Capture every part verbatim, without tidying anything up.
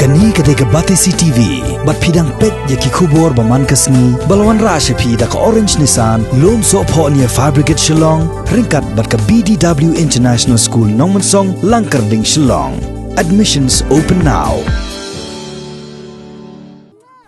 Kane ka dei ka Batesi T V, bad phi dang peit ïa ki khubor ba man ka sngi, ba la wanrah sha phi da ka Orange Nissan, Lumsohphoh near Fire Brigade Shillong, ryngkat bad ka B D W International School Nongmensong, Langkyrding, Shillong. Admissions open now.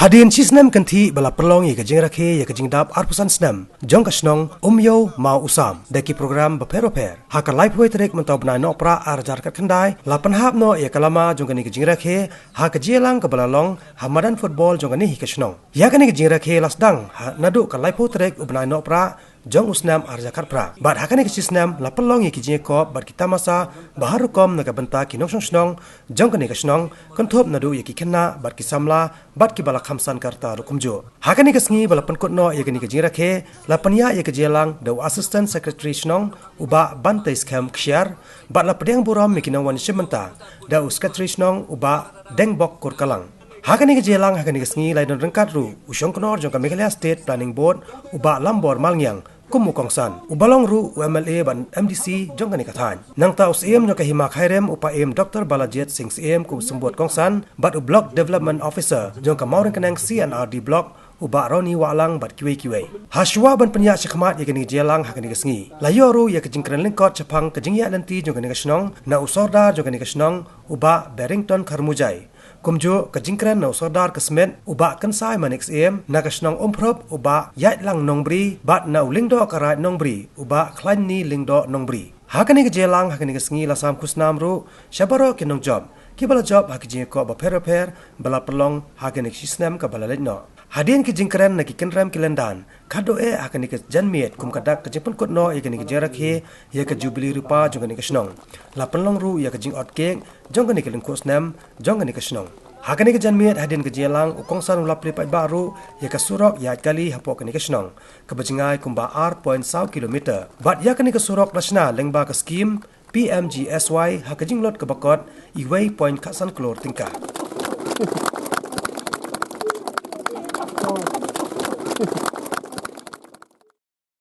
Hadien shi snem kynthih ba la pynlong ïa ka jingrakhe ïa ka jingdap arphew san snem jong ka shnong Umiew Mawsam da ki program bapher bapher, ha ka laiphew tarik mynta u bnai Nohprah arhajar khatkhyndai la pynhap noh ïa ka lama jong kane ka jingrakhe ha ka jingïalang kaba la long ha madan football jong kane hi ka shnong. Ïa kane ka jingrakhe la sdang ha naduh ka laiphew tarik u bnai Nohprah jong u snem arhajar khatphra. Bad ha kane ka shi snem la pynlong ïa ki jingïakop bad ki tamasa baharukom na ka bynta ki nongshong shnong jong kane ka shnong, kynthup naduh ïa ki khynnah bad ki samla bad kiba la kham san ka rta ruh kumjuh. Ha kane ka sngi ba la pynkut noh ïa kane ka jingrakhe, la pynïaid ïa ka jingïalang da u Assistant Secretary Shnong u Bah Banteiskhem Kshiar, bad la pdiang burom ïa ki nongwan shim bynta da u Secretary Shnong u Bah Dengbok Kurkalang. Ha kane ka jingïalang ha kane ka sngi la ïadon ryngkat ruh u Shongknor jong ka Meghalaya State Planning Board u Bah Lambor Malngiang kum u kongsan, uba long ruh u M L A bad M D C jong kane ka thaiñ. Nangta u Syiem jong ka Hima Khyrim u Paiem Doctor Balajied Singh Syiem kum u symbud kongsan, bad u Block Development Officer jong ka Mawryngkneng C and R D Block u Bah Ronnie Wahlang bad kiwei kiwei. Hashuwa ban pynïaid shakhmat ïa kane ka jingïalang ha kane ka sngi, la ïoh ruh ïa ka jingkren lyngkot shaphang ka jingïaid lynti jong kane ka shnong na u Sordar jong kane ka shnong u Bah Barrington Kharmujai. Kumjuh ka jingkren na u Sordar ka Smit u Bah Kynsai Manik Syiem, na ka shnong Umphrup u Bah Ïaidlang Nongbri, bad na u Lyngdoh ka Raid Nongbri u Bah Khlainni Lyngdoh Nongbri. Ha kane ka jingïalang ha kane ka sngi la sam khusnam ruh sha baroh ki nongjop kiba la jop ha ki jingïakop bapher bapher ba la pynlong ha kane ka shi snem kaba la leit noh. Hadien ki jingkren na ki kynrem ki lyndan, khadduh eh ha kane ka janmiet kum ka dak ka jingpynkut noh ïa kane ka jingrakhe ïa ka Jubili Rupa jong kane ka shnong, la pynlong ruh ïa ka jingot kek jong kane ka lyngkhuh snem jong kane ka shnong. Ha kane ka janmiet hadien ka jingïalang u kongsan u la plie paidbah ruh ïa ka surok ïaid kali hapoh kane ka shnong, kaba jngai kumba ar point saw kilometer. Bad ïa kane ka surok la shna lyngba ka skhim P M G S Y ha ka jinglut kaba kot iwei point khatsan klur tyngka.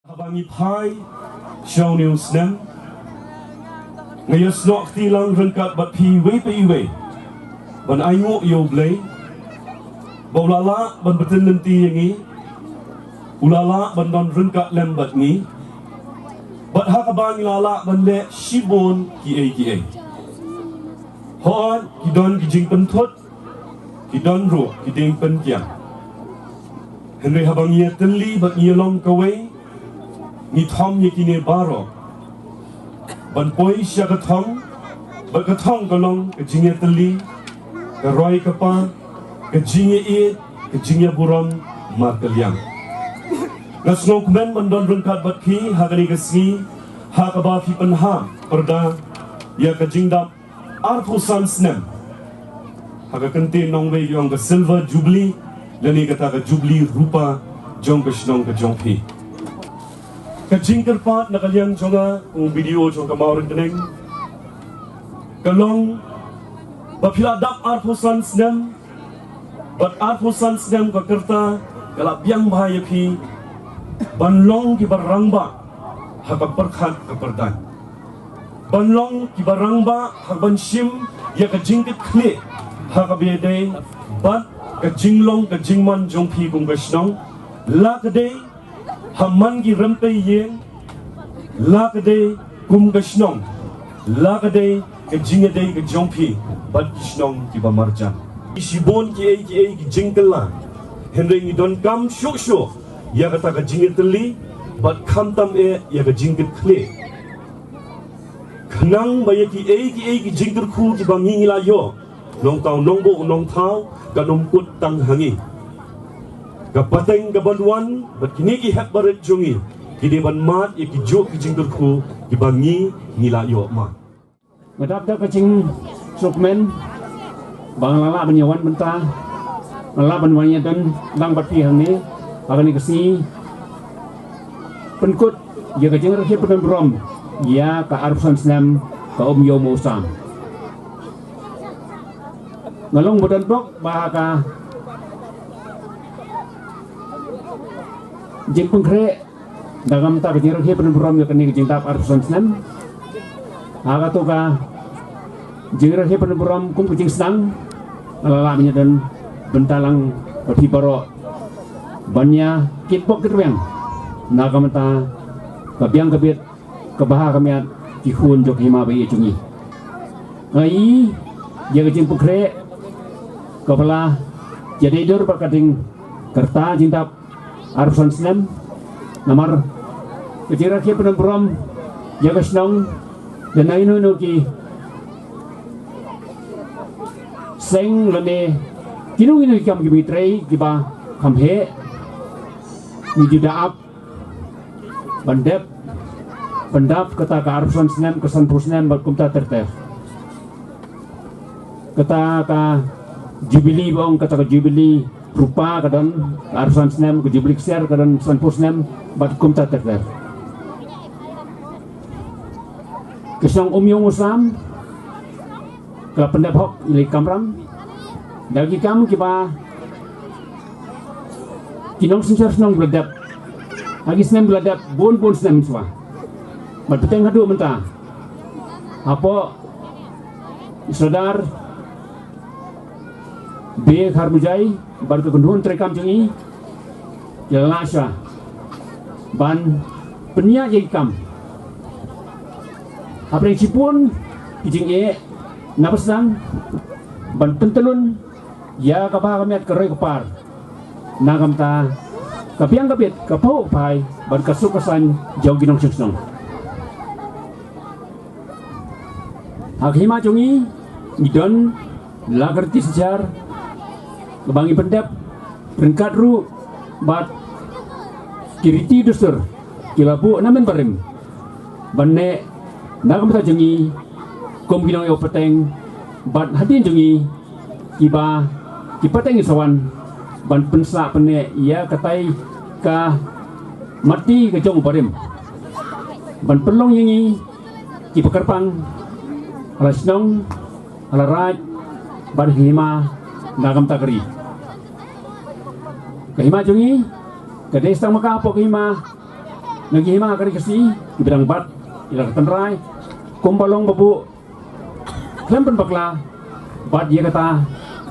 Haba ngi phai sha une u snem, nga ïasnoh kti lang ryngkat bad phi iwei pa iwei ban ainguh ïa U Blei ba u la lah ban btin lynti ïa ngi, u la lah ban don ryngkat lem bad ngi, bad ha kaba ngi la lah ban leh shibun kiei kiei. Hooid, ki don ki jingpynthut, ki don ruh ki diengpynkiang. Hynrei haba ngi ïatylli bad ngi ïalong kawei, ngi thom ïa kine baroh. Ban poi sha ka thong, bad ka thong ka long ka jingïatylli, ka roi ka par, ka jingïaieit, ka jingïaburom markylliang. Nga sngewkmen ban don ryngkat bad phi ha kane ka sngi, ha kaba phi pynhap pyrda ïa ka jingdap arphew san snem ha ka kyntien nongwei ki ong ka Silver Jubilee, lane kata ka Jubili Rupa jong ka shnong ka jong phi. Ka jingkyrpad na ka liang jong nga, u B D O jong ka Mawryngkneng, ka long ba phi la dap arphew san snem, bad arphew san snem ka rta ka la biang bha ïa phi ban long kiba rangbah ha ka pyrkhat ka pyrdaiñ, ban long kiba rangbah ha ban shim ïa ka jingkitkhlieh ha kaba ïadei bad ka jinglong ka jingman jong phi kum ka shnong, la ka dei ha man ki rympei ïing, la ka dei kum ka shnong, la ka dei ka jingïadei ka jong phi bad ki shnong kiba marjan. Ki shibun kiei kiei ki jingkylla, hynrei ngi donkam shuh shuh ïa kata ka jingïatylli bad khamtam eh ïa ka jingkitkhlieh. Khnang ba ïa kiei kiei ki jingkyrkhu kiba ngi ngi la ïoh, nongthaw nongbuh nongthaw, kan ym kut tang ha ngi. Ka pateng kaban wan bad kine ki hep barit jong ngi ki dei ban mad ïa kijuh ki jingkyrkhu kiba ngi ngi la ïoh mad. Nga dap da ka jingsngewkmen ba nga la lah ban ïa wan bynta, nga la lah ban wan ïa don lang bad phi hangne ha kane ka sngi pynkut ïa ka jingrakhe pyndon burom ïa ka arphew san snem ka Umiew Mawsam. Nga long ba don bok ba ha ka jingpynkhreh da ka bynta ka jingrakhe pyndon burom ïa kane ka jingdap arphew san snem. Ha kato ka jingrakhe pyndon burom kum ka jingsdang, Nga la lah ban ïadon bynta lang bad phi baroh ban ïa kitbok kitrwiang na ka bynta ka biang ka bit, ka bha ka miat ki khun jong ka hima ba ïeit jong ngi. Nga i ïa ka jingpynkhreh kaba la ïadei dur bad ka jingkyrta jingdap arphew san snem. Namar ka jingrakhe pynburom ïa ka shnong da na ino ino ki seng lane kino kino ki kam kiba ngi trei kiba kham heh, ngi ju da ap ban dep pyndap kata ka arphew san snem, ka sanphew snem bad kumta ter ter. Kata ka jubili ba ong, kata ka jubili rupa ka don arphew san snem, ka jubili ksiar ka don sanphew snem bad kumta ter ter. Ka shnong Umïong Musam ka la pyndep hok ïa la ki kamram da ki kam kiba ki nongsynshar shnong ki la dep ha ki snem ki la dep, bun bun snem shuwa. Bad bteng haduh mynta hapoh Sordar Bey Kharmujai bad ka kynhun treikam jong i, ki la lah sha ban pynïaid ïa ki kam hapdeng shibun ki jingeh na ba sdang ban pyntlun ïa ka bha ka miat, ka roi ka par na ka bynta ka biang ka bit, ka phuh ka phai bad ka suk ka saiñ jong ki nongshong shnong. Ha ka hima jong ngi ngi don la ka riti synshar kaba ngi pyndep ryngkat ruh bad ki riti dustur ki la buh na mynbarim ban neh na ka bynta jong ngi kum ki nongïoh pateng bad hadien jong ngi kiba ki pateng ki sa wan ban pynsah pynneh ïa katai ka mati ka jong u barim ban pynlong ïa ngi kiba kyrpang ha la shnong, ha la raid bad ha ka hima na ka bynta ka ri. Ka hima jong ngi ka dei tang ma ka hapoh ka hima na ki hima ka ri Khasi kiba dang bat ïa la ka tynrai kumba long ba buh khlem pynbakla. Bad ïa kata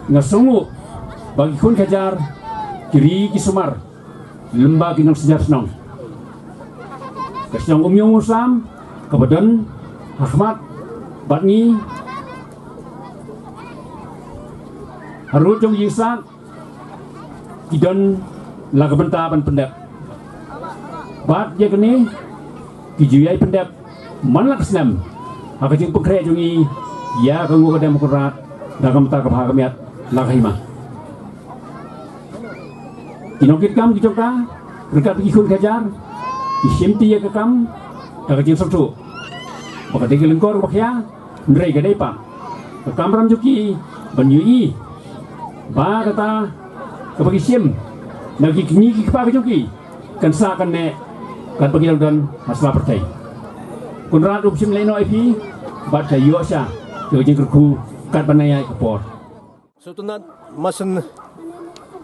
nga sngew ba ki khun ki hajar ki ri ki sumar lyngba ki nongsynshar shnong. Ka shnong Umïong Musam kaba don ha khmat bad ngi ha rud jong ki ïing sat ki don la ka bynta ban pyndep. Bad ïa kane ki ju ïai pyndep man la ka snem ha ka jingpynkhreh jong ngi ïa ka nguh ka dem u Kynrad na ka bynta ka bha ka miat la ka hima. Ki nongkitkam ki jong ka ryngkat ki khun ki hajar ki shimti ïa ka kam da ka jingsngewthuh ba ka dei ka lyngkor kaba khia. Hynrei ka dei pat ka kamram jong ki ban ïohi ba kata kaba ki shim na ki kñi ki kpa ki jong ki kan sah kan neh katba ki dang don ha sla pyrthei. Kynrad um shym lehnoh ïa phi bad ka ïoh sha ka jingkyrkhu katba nang ïaid ka por. Sngewtynnat, ma shen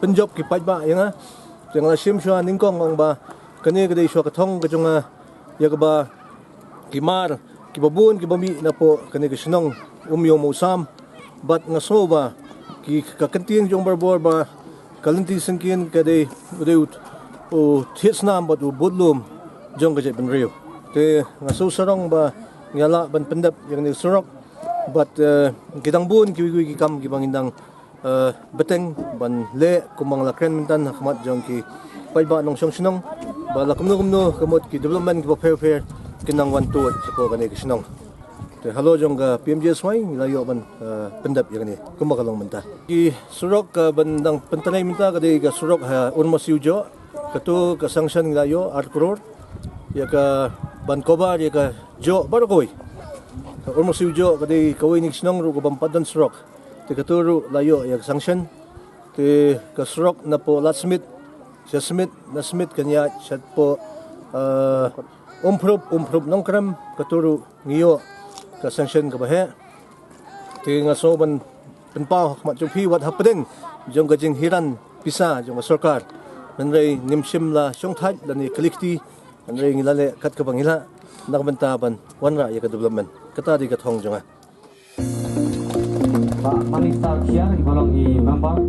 pynjop ki paidbah ïa nga, te nga la shim shuwa nyngkong ong ba kane ka dei shuwa ka thong ka jong nga ïa kaba ki mar kiba bun kiba mih napoh kane ka shnong Umïong Musam. Bad nga sngew ba ki, ka kyntien jong barabor ba ka lynti syngkien ka dei, u dei u, u thied snam bad u budlum jong ka jaitbynriew. Te nga sngew sarong ba ngi lah ban pyndep ïa kane ka surok bad, eh, ki dang bun kiwei kiwei ki kam kiba ngin dang eh, bteng ban leh kumba nga la kren mynta ha khmat jong ki paidbah nongshong shnong ba la kumno kumno ka mut ki development kiba pher pher kin nang wan tuid shapoh kane ka shnong. Te halor jong ka P M G S Y ngi la ïoh ban, eh, pyndep ïa kane kumba ka long mynta. Ki surok, eh, ban dang pyntrei mynta ka dei ka surok ha Urmasiwjoh, kato ka sanction ngi la ïoh ar klur ïa ka ban cover ïa ka joh baroh kawei. Ka Urmasiwjoh ka dei kawei na ki shnong ruh kaba ym pat don surok. Te kato ruh la ïoh ïa ka sanction. Te ka surok napoh Lad Smit sha Smit, na Smit kan ïaid shapoh, eh, Umphrup, Umphrup Nongkrem, kato ruh ngi ïoh ka sanction kaba heh. Te nga sngew ban pynpaw ha khmat jong phi wat hapdeng jong ka jinghiran pisa jong ka sorkar, hynrei ngim shym la shongthait lane kylli kti, hynrei ngi la leh kat kaba ngi lah na ka bynta ban wanrah ïa ka development. Kata dei ka thong jong nga. Ba mani star kiar i ba long i member